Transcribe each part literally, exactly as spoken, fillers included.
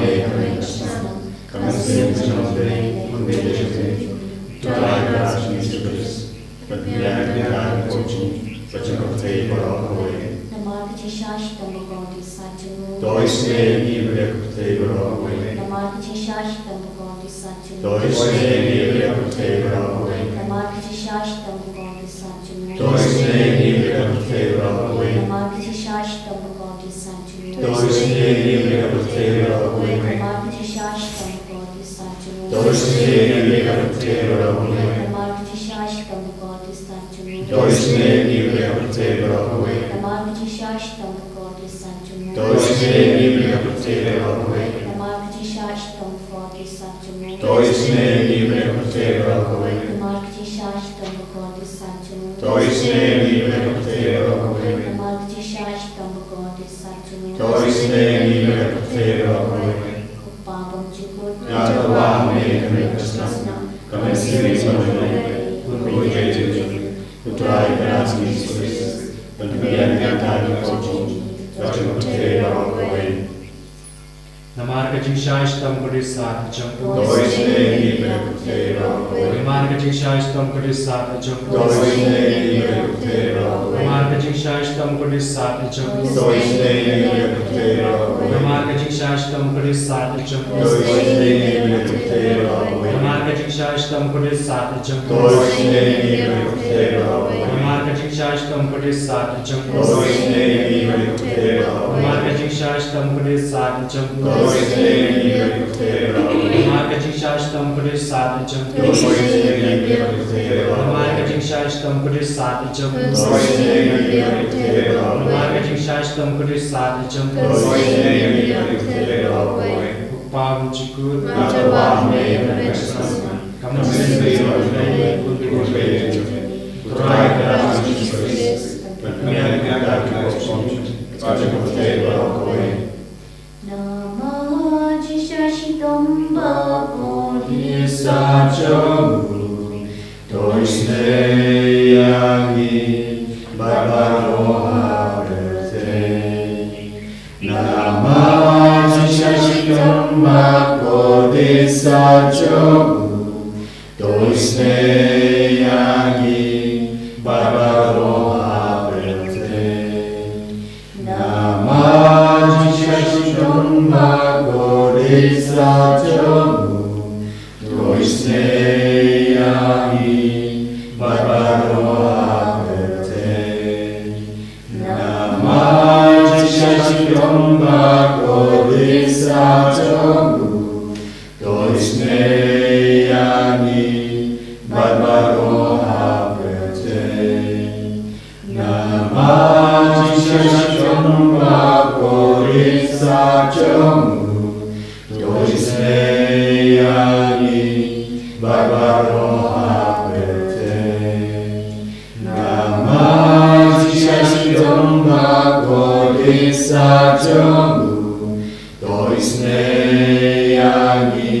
me ha ka snam, ka mynsiem jong U Blei un dei jong me. U Trai Kynrad jong ngi Jisu Khrist, ban pynïaid pynhiar ïa ka jingpyrthei baroh kawei. Namar ka jingshisha shitom bakordit sat jong U. To isynei ïa ngi, U Blei ka pyrthei baroh kawei. Namar ka jingshisha shitom bakordit sat jong U. To isynei ïa ngi, U Blei ka pyrthei baroh kawei. Namar ka jingshisha shitom bakordit sat jong U. To isynei ïa ngi, U Blei ka pyrthei baroh kawei. Namar ka jingshisha shitom bakordit sat jong U. To isynei ïa ngi, U Blei ka pyrthei baroh kawei. Namar ka jingshisha shitom bakordit sat jong U. To isynei ïa ngi, U Blei ka pyrthei baroh kawei. Namar ka jingshisha shitom bakordit sat jong U. To isynei ïa ngi, U Blei ka pyrthei baroh kawei. Namar ka jingshisha shitom bakordit sat jong U. To isynei ïa ngi, U Blei ka pyrthei baroh kawei. Namar ka jingshisha shitom bakordit sat jong U. To isynei ïa ngi, U Blei ka pyrthei baroh kawei. Namar ka jingshisha shitom bakordit sat jong U. To isynei ïa ngi, U Blei ka pyrthei baroh kawei. Namar ka jingshisha shitom bakordit sat jong U. To isynei ïa ngi, U Blei ka pyrthei baroh kawei. Ko Pa bymjukut, nga tharai ïa me ha ka snam, ka mynsiem jong U Blei un kyrkhu ïa ngi. U Trai Kynrad jong ngi Jisu Khrist, Namar ka jingshai shitom ka dohnud sah ïa jong u. Namar ka jingshai shitom ka dohnud sah ïa jong u. Namar ka jingshai shitom ka dohnud sah ïa jong u. Namar ka jingshai shitom ka dohnud sah ïa jong u. Namar ka jingshai shitom ka dohnud sah ïa jong u. Namar ka jingshai shitom ka dohnud sah ïa jong u. Namar ka jingshai shitom ka dohnud sah ïa jong u. Namar ka jingshai shitom ka dohnud sah ïa jong u. Namar ka jingshai shitom ka dohnud sah ïa jong u. Namar ka jingshai shitom ka dohnud sah ïa jong u. Kpa bymjukut. Kam sngewthuh ïa u. Namar jingshai shitom ba kordit sah jong u, to isynei ïa ngi bad baroh ha pyrthei. Namar jingshai shitom ba kordit sah jong u, to isynei ïa ngi bad baroh ha pyrthei. Namar jingshai shitom ba kordit sah jong u, to isynei ïa ngi bad baroh ha pyrthei. Namar jingshai shitom ba kordit sah jong u, to isynei ïa ngi bad baroh ha pyrthei. Namar jingshai shitom ba kordit sah jong u, to isynei ïa ngi bad baroh ha pyrthei. Namar jingshai shitom ba kordit sah jong u, to isynei ïa ngi bad baroh ha pyrthei. Namar jingshai shitom ba kordit sah jong u, to isynei ïa ngi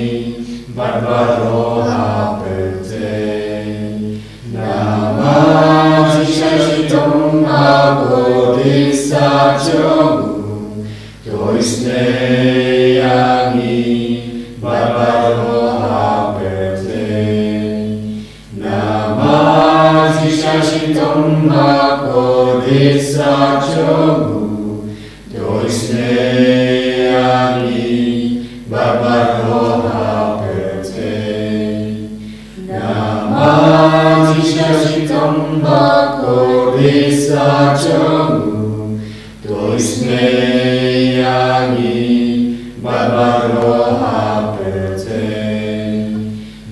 bad baroh ha pyrthei. Namar jingshai shitom ba kordit sah jong u, to isynei ïa ngi bad baroh ha pyrthei. Namar jingshai shitom ba kordit sah jong u, to isynei ïa ngi bad baroh ha pyrthei.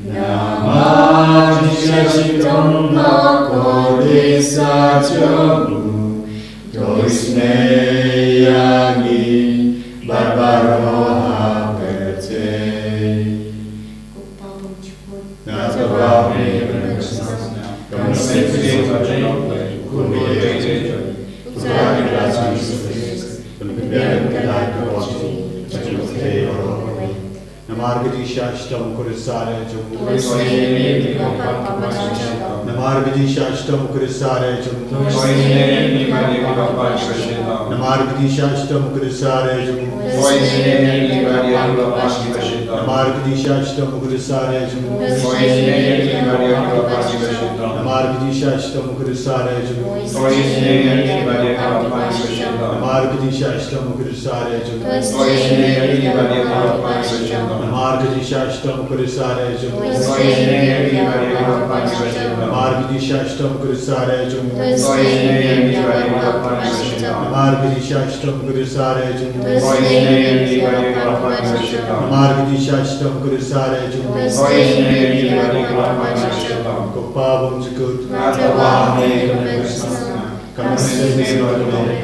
Namar jingshai shitom ba kordit sah jong u, to isynei ïa ngi bad baroh ha pyrthei. Nga tyrwa ha me, Namar ka jingshai shitom ka dohnud sah ïa jong u, to isynei ïa ngi bad baroh ha pyrthei. Namar ka jingshai shitom ka dohnud sah ïa jong u, to isynei ïa ngi bad baroh ha pyrthei. Namar ka jingshai shitom ka dohnud sah ïa jong u, to isynei ïa ngi bad baroh ha pyrthei. Namar ka jingshai shitom ka dohnud sah ïa jong u, to isynei ïa ngi bad baroh ha pyrthei. Namar ka jingshai shitom ka dohnud sah ïa jong u, to isynei ïa ngi bad baroh ha pyrthei. Namar ka jingshai shitom ka dohnud sah ïa jong u, to isynei ïa ngi bad baroh ha pyrthei. Namar ka jingshai shitom ka dohnud sah ïa jong u, to isynei ïa ngi bad baroh ha pyrthei. Namar ka jingshai shitom ka dohnud sah ïa jong u, to isynei ïa ngi bad baroh ha pyrthei. Namar ka jingshai shitom ka dohnud sah ïa jong u, to isynei ïa ngi bad baroh ha pyrthei. Namar ka jingshai shitom ka dohnud sah ïa jong u, to isynei ïa ngi bad baroh ha pyrthei. Ko Pa bymjukut, nga tyrwa ha me, kane ka Khristmas. Ka mynsiem jong me,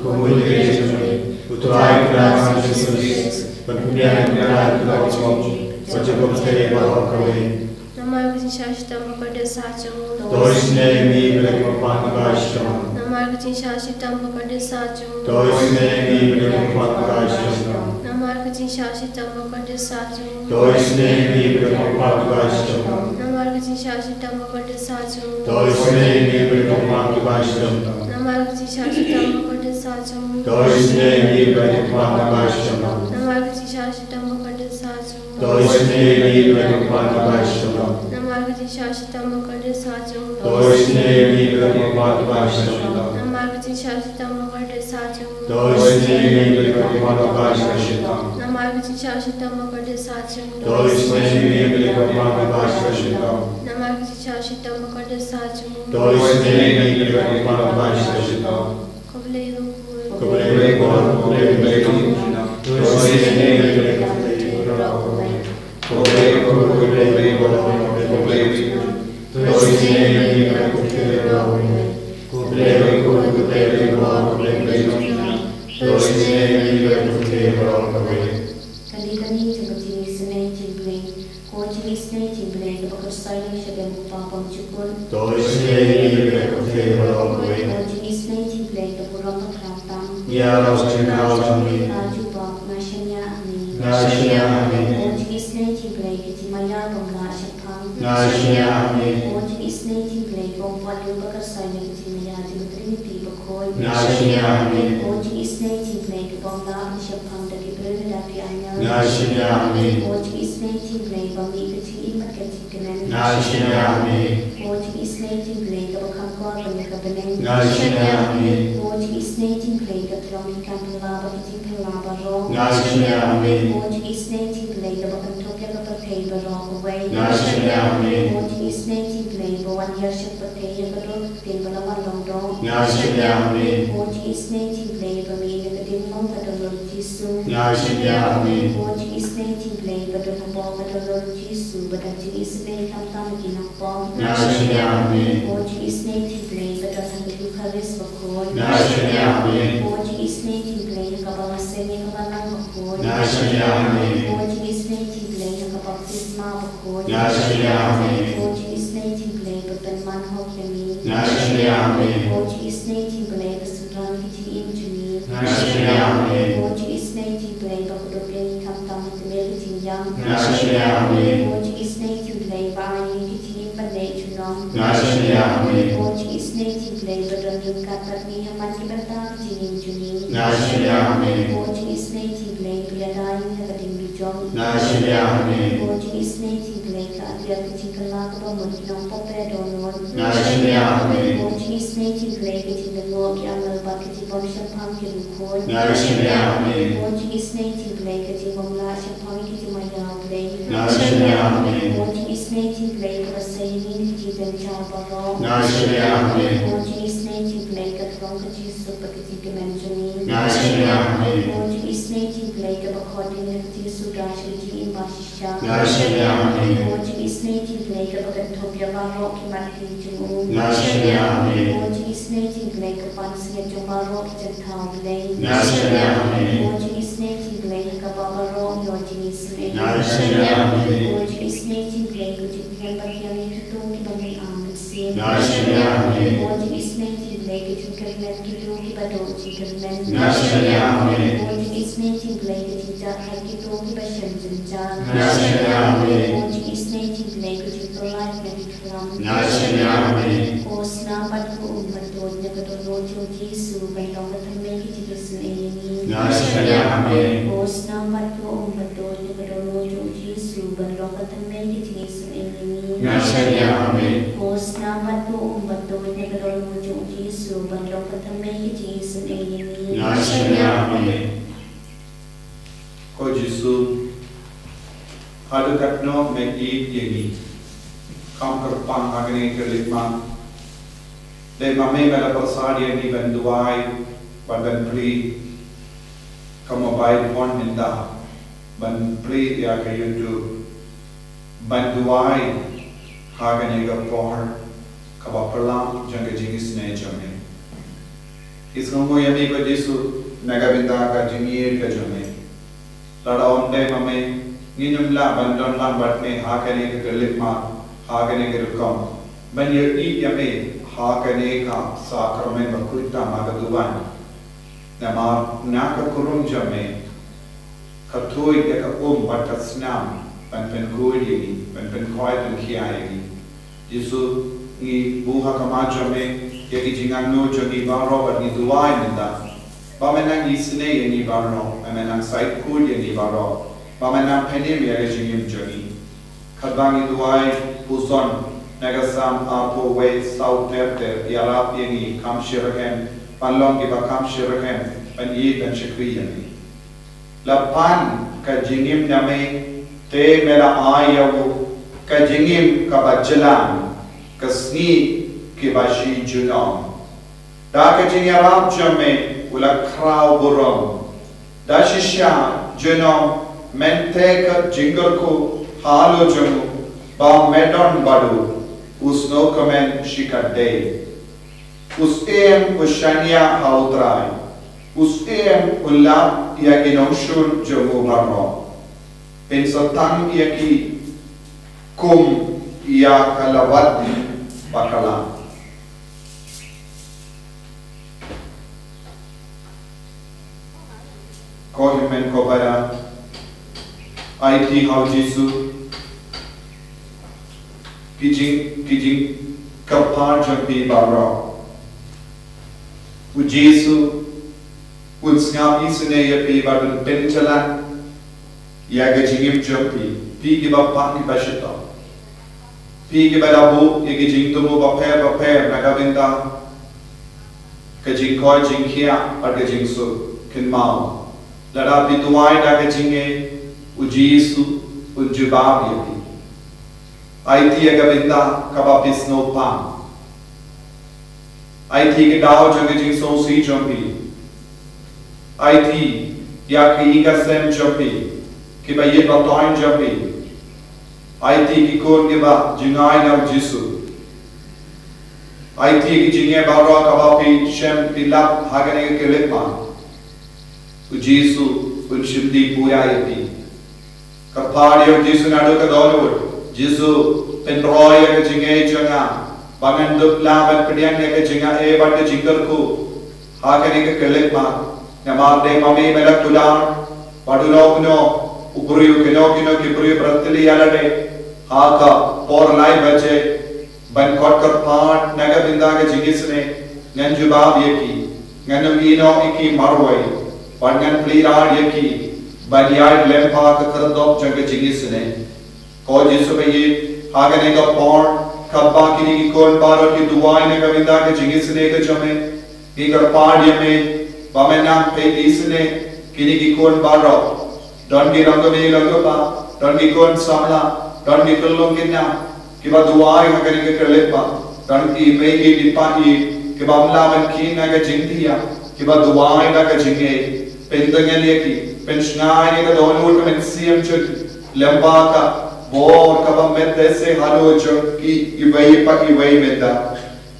ka mut ka jong me, U Trai Kynrad Jisu Khrist, ban pynbiang ïa ka kyrdan ka jong me, ka jong ka pyrthei baroh kawei. Namar ka jingshai shitom ba kordit sah jong u, to isynei ïa ngi bad ïa ki bapang kiba shitom. Namar ka jingshai shitom ba kordit sah jong u, to isynei ïa ngi bad ïa ki bapang kiba shitom. Namar ka jingshai shitom ba kordit sah jong u, to isynei ïa ngi bad ïa ki bapang kiba shitom. Namar ka jingshai shitom ba kordit sah jong u, to isynei ïa ngi bad ïa ki bapang kiba shitom. Namar ka jingshisha shitom bakordit sah jong u. To isynei ïa ngi, Blei ka kyrpang kaba shisha. Namar ka jingshisha shitom bakordit sah jong u. To isynei ïa ngi, Blei ka kyrpang kaba shisha. Namar ka jingshisha shitom bakordit sah jong u. To isynei ïa ngi, Blei ka kyrpang kaba shisha. Namar ka jingshisha shitom bakordit sah jong u. To isynei ïa ngi, Blei ka kyrpang kaba shisha. Namar ka jingshisha shitom bakordit sah jong u. To isynei ïa ngi, Blei ka kyrpang kaba shisha. Namar ka jingshisha shitom bakordit sah jong u. To isynei ïa ngi, Blei ka kyrpang kaba shisha. Khublei ko Blei. Khublei ko Blei, Blei jong ngi. To isynei ïa ngi, Blei ka kyrpang kaba shisha. Khublei ko Blei, Blei jong ngi. To isynei ïa ngi, Blei ka kyrpang kaba shisha. Khublei ko Blei, Blei jong ngi. To isynei ïa ngi, Blei ka kyrpang kaba shisha. Kane ka sngi jong ka jingisynei jong U Blei. Ko jingisynei jong U Blei kaba khuslai na ka shakri u Kpa bymjukut. To isynei ïa ngi, Blei ka kyrpang kaba shisha. Ko jingisynei jong U Blei ka burom bakla tam. Ïa la ka jingkyrkhu jong ngi. Ka jubab, nga shaniah ha me. Nga shaniah ha me. Ko jingisynei jong U Blei ka jingmaïa bym lah shaphrang. Nga shaniah ha me. Ko jingisynei jong U Blei kaba ym pat lut ba khuslai na ka jingmaïa jong ka Trinity bakhuid. Nga shaniah ha me. Ko jingisynei jong U Blei kaba ym lah ban shaphrang da ki briew ne da ki angel. Nga shaniah ha me. Ko jingisynei jong U Blei ba mih ka jingim bad ka jingkmen. Nga shaniah ha me. Ko jingisynei jong U Blei kaba kham kwah ban ïa ka bneng. Nga shaniah ha me. Ko jingisynei jong U Blei ka tyllong ki kam phylla bad ki jingphylla baroh. Nga shaniah ha me. Ko jingisynei jong U Blei kaba kynthup ïa ka pyrthei baroh kawei. Nga shaniah ha me. Ko jingisynei jong U Blei ba wan hiar sha ka pyrthei ha ka dur ka ktien ba la wan long doh. Nga shaniah ha me. Ko jingisynei jong U Blei ba mih na ka diengphna ka don u Lord Jisu. Nga shaniah ha me. Ko jingisynei jong U Blei ba don hapoh ka don u Lord Jisu ba don jingisynei khamtam ha ki nongpop. Nga shaniah ha me. Ko jingisynei jong U Blei ba don ha ka Eukharist bakhuid. Nga shaniah ha me. Ko jingisynei jong U Blei ha kaba la seng ïa ka balang bakhuid. Nga shaniah ha me. Ko jingisynei jong U Blei ha ka baptisma bakhuid. Nga shaniah ha me. Ko jingisynei jong U Blei ba pynman hok ïa ngi. Nga shaniah ha me. Ko jingisynei jong U Blei ba synran ki jingim jong ngi. Nga shaniah ha me. Ko jingisynei jong U Blei ba kdup ïa ngi khamtam ha ka jingïap. Nga shaniah ha me. Ko jingisynei jong U Blei ba ai ïa ngi ki jingim ban leit junom. Nga shaniah ha me. Ko jingisynei jong U Blei ba don ryngkat bad ngi ha man ki bynta ki jingim jong ngi. Nga shaniah ha me. Ko jingisynei jong U Blei ba ïada ïa ngi ha ka diengdujok. Nga shaniah ha me. Ko jingisynei jong U Blei ka atiar ka jingkylla kaba mut ki nongpop ba dohnud. Nga shaniah ha me. Ko jingisynei jong U Blei ka jinglyngngoh ki angel bad ka jingbymshemphang ki riewkhuid. Nga shaniah ha me. Ko jingisynei jong U Blei ka jingbymlah shemphang ki jingmaïa U Blei. Nga shaniah ha me. Ko jingisynei jong U Blei kaba sei ïa ngi na ki jingjynjar baroh. Nga shaniah ha me. Ko jingisynei jong U Blei ka tyrong ka jingsuk bad ka jingkmen jong ngi. Nga shaniah ha me. Ko jingisynei jong U Blei kaba khot ïa ngi na ka jingsuda sha ka jingim ba shisha. Nga shaniah ha me. Ko jingisynei jong U Blei kaba kynthup ïa baroh ki mat ki jong u. Nga shaniah ha me. Ko jingisynei jong U Blei ka pansngiat jong baroh ki jingthaw Blei. Nga shaniah ha me. Ko jingisynei jong U Blei ha kaba baroh ïoh jingisynei. Nga shaniah ha me. Ko jingisynei jong U Blei ka jingpynbeit ïa ngi kito kiba mih ïa ka mynsiem. Nga shaniah ha me. Ko jingisynei jong U Blei ka jingkyrmen kito kiba duh jingkyrmen. Nga shaniah ha me. Ko jingisynei jong U Blei ka jingjahthait kito kiba shem jynjar. Nga shaniah ha me. Ko jingisynei jong U Blei ka jingpyllait na ki khlam. Nga shaniah ha me. Ko snam bad ko um bad dohnud na ka dohnud jong u Jisu ban long ka thymmei ka jingisynei ïa ngi. Nga shaniah ha me. Ko snam bad ko um bad dohnud na ka dohnud jong u Jisu ban long ka thymmei ka jingisynei ïa ngi. Nga shaniah ha me. Ko snam bad ko um bad dohnud na ka dohnud jong u Jisu ban long ka thymmei ka jingisynei ïa ngi. Nga shaniah ha me. Ko Jisu, haduh katno me ïeit ïa ngi? Kham kyrpang ha kane ka khyllipmat. Dei ma me me la pyrsad ïa ngi ban duwai bad ban plie. Ka mobile phone mynta ban plie ïa ka YouTube. Ban duwai ha kane ka por kaba phylla jong ka jingisynei jong me. Isngewnguh ïa me ko Jisu na ka bynta ka jingïeit ka jong me. Lada ym dei ma me, ngin ym lah ban don lang bad me ha kane ka khyllipmat, ha kane ka rukom. Ban ïohi ïa me ha kane ka sakramen bakhuid tam ha ka duwan. Namar na ka kurim jong me ka thuid ïa ka um bad ka snam ban pynkhuid ïa ngi, ban pynkhoi pynkhia ïa ngi. Jisu, ngi buh ha khmat jong me ïa ki jingangnud jong ngi baroh bad ngi duwai mynta ba men nang isynei ïa ngi baroh, ba men nang sait khuid ïa ngi baroh, ba men nang pynim ïa ka jingim jong ngi. Katba ngi duwai, u John na ka Salm arphew wei saw ter ter, ïarap ïa ngi kham shi rhem ban long kiba kham shi rhem, ban ïeit ban shakri ïa ngi. La pan ka jingim na me, te me la ai ïa u ka jingim kaba jlan, ka sngi kiba shi junom. Da ka jingïarap jong me u la khraw burom. Da shisha junom men theh ka jingkyrkhu halor jong u, ba me don bad u, u sngewkmen shikatdei. U syiem u shaniah ha U Trai, u syiem u lap ïa ki nongshun jong u baroh. Pynsathang ïa ki kum ïa ka lawat bakla. Ko hynmen ko para, aiti ha U Jisu ki jing, ki jingkyrpad jong phi baroh. U Jisu un sngap isynei ïa phi bad un pynjlan ïa ka jingim jong phi, phi kiba pang kiba shitom, phi kiba la buh ïa ki jingthmu bapher bapher na ka bynta ka jingkoit jingkhiah bad ka jingsuk. Kynmaw, lada phi duwai da ka jingngeit, U Jisu un jubab ïa phi. Aiti ïa ka bynta kaba phi sngewpang. Aiti ki daw jong ki jingsngewsih jong phi. Aiti ïa ki ïing ki sem jong phi, kiba ïeit ba toiñ jong phi. Aiti ki khun kiba jngai na U Jisu. Aiti ki jingeh baroh kaba phi shem phi lap ha kane ka khyllipmat. U Jisu un shim dih pura ïa phi. Kyrpad ïa U Jisu naduh ka dohnud. Jisu, pynroi ïa ka jingngeit jong nga, ba ngan dup lah ban pdiang ïa ka jingaiei bad ka jingkyrkhu ha kane ka khyllipmat. Namar dei ma me me la kular, bad uno uno u briew, kino kino ki briew ba la tylli ïa lade ha ka por lai baje, ban khot kyrpad na ka bynta ka jingisynei, ngan jubab ïa ki, ngan ym ïehnoh ïa ki marwei, bad ngan plie lad ïa ki ban ïaid lem bad ka khyrdop jong ka jingisynei. Ko Jisu ba ïeit, ha kane ka por, katba kine ki khun baroh ki duwai na ka bynta ka jingisynei ka jong me, ngi kyrpad ïa me ba men nang peit isynei kine ki khun baroh. Don ki rangbah, rangbah, don ki khun samla, don ki khyllung ki kñia, kiba duwai ha kane ka khyllipmat, don ki mei ïeit ki pa ïeit, kiba ym lah ban khie na ka jingthiah, kiba duwai da ka jingngeit. Pyntngen ïa ki, pynshngaiñ ïa ka dohnud ka mynsiem jong ki lem bad ka bor kaba met te se halor jong ki iwei pa iwei mynta.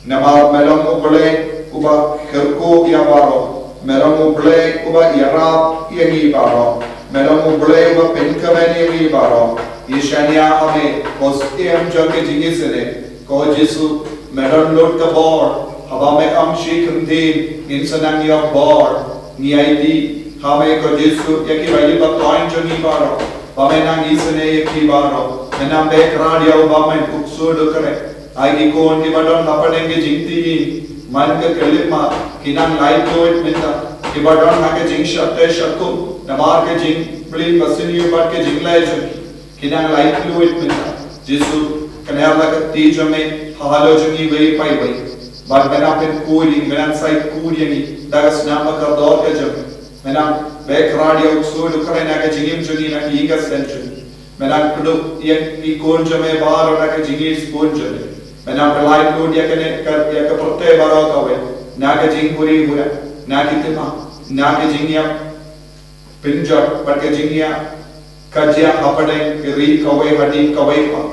Namar me long U Blei uba kyrkhu ïa baroh. Me long U Blei uba ïarap ïa ngi baroh. Me long U Blei uba pynkmen ïa ngi baroh. Ngi shaniah ha me, ko Syiem jong ka jingisynei. Ko Jisu, me don lut ka bor. Haba me ong shi kyntien, ngin sa nang ïoh bor. Ngi aiti ha me ko Jisu ïa kiba ïeit ba toiñ jong ngi baroh, ba me nang isynei ïa ki baroh. Me nang beh krad ïa u bymman, u ksuid u khreh. Ai ki khun kiba don hapdeng ka jingtip, man ka khyllipmat, ki nang laitluid mynta. Kiba don ha ka jingsheptieng shakum namar ka jingplie basniew bad ka jingleh jong ki, ki nang laitluid mynta. Jisu, kner la ka kti jong me halor jong ngi iwei pa iwei. Bad me nang pynkhuid ïa ngi, me nang sait khuid ïa ngi da ka snam bakordor ka jong me. Me nang beh krad ïa u ksuid u khreh na ka jingim jong ngi, na ka ïing ka sem jong ngi. Me nang pynduh ïa ki khun jong me baroh na ka jingïeit jong me. Me nang pyllait lut ïa kane ka, ïa ka pyrthei baroh kawei na ka jingbuhrieh buhrieh, na ki tymmen, na ka jingïap pynjot bad ka jingïakajia hapdeng ka ri kawei hadien kawei pat.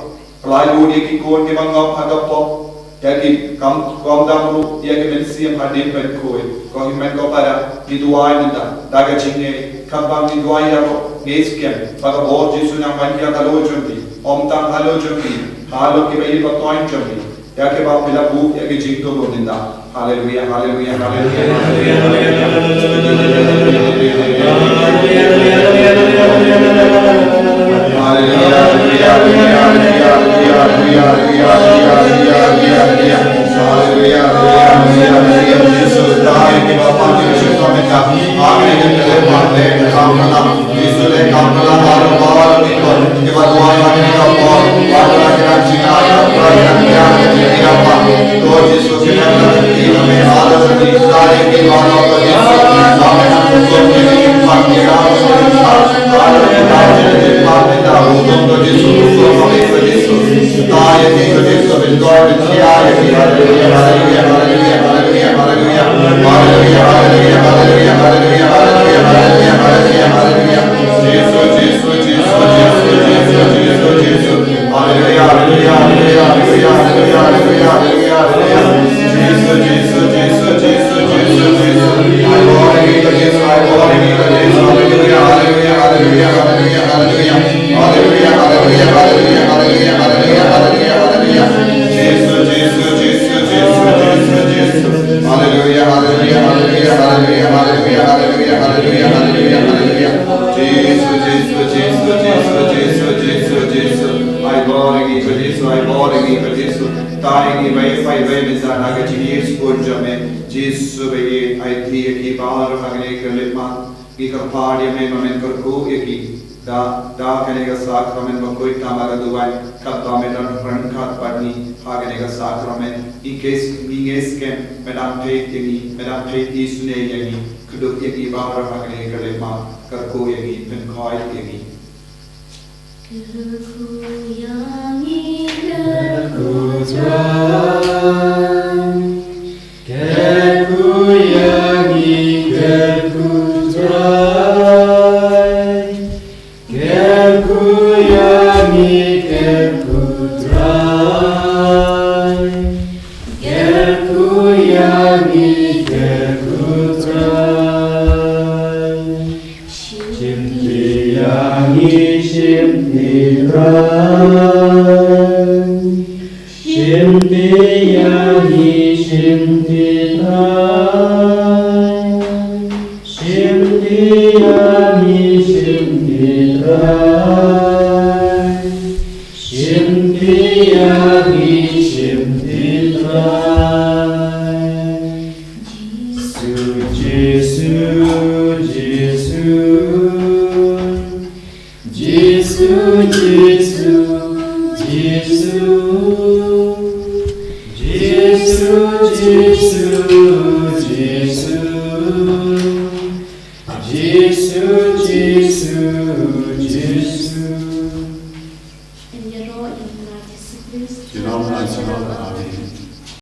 Pyllait lut ïa ki khun kiba ngop ha ka pop, ïa ki kam, kam dang ruh ïa ki mynsiem hadien ban khuid. Ko hynmen ko para, ngi duwai mynta da ka jingngeit, katba ngi duwai ïa baroh, ngi skhem ba ka bor Jisu nang wan ïa halor jong ngi, ym tang halor jong ngi, halor kiba ïeit ba toiñ jong ngi. Ïa kiba phi la buh ïa ki jingthmu mynta. Haleluia, haleluia, haleluia, haleluia, haleluia. Ai bor ïa ngi ko Jisu, ai bor ïa ngi ko Jisu. Tang ïa ngi ba ïa phi ba ïa mynta na ka jingïeit sbun jong me. Jisu ba ïeit, ai kyrpad ïa ngi baroh ha kane ka leit ma. Ngi kyrpad ïa me ba men kyrkhu ïa ngi. Da, da kane ka sakramen bakhuid tang ba ka duwan, katba me don ryngkat bad ngi ha kane ka sakramen. Ngi ngeit, ngi ngeit skhem me dang peit ïa ngi, me dang peit isynei ïa ngi. Kdup ïa ngi baroh ha kane ka leit ma, kyrkhu ïa ngi, pynkhuid ïa ngi. Kyrkhu ïa ngi, kyrkhu Trai. Kyrkhu ïa ngi, kyrkhu Trai. Kyrkhu ïa ngi, kyrkhu Trai. Kyrkhu ïa ngi, kyrkhu Trai. Shim ti ïa ngi, shim ti Trai. Shim ti ïa ngi, shim ti Trai. Shim ti ïa ngi, shim ti Trai. Shim ti ïa ngi, shim ti Trai. Jisu, Jisu, Jisu. Jisu, Jisu, Jisu. Jisu, Jisu, Jisu. Jisu, Jisu, Jisu. Yn ïaroh ïa u Trai Jisu Khrist. Junom la junom. Amen.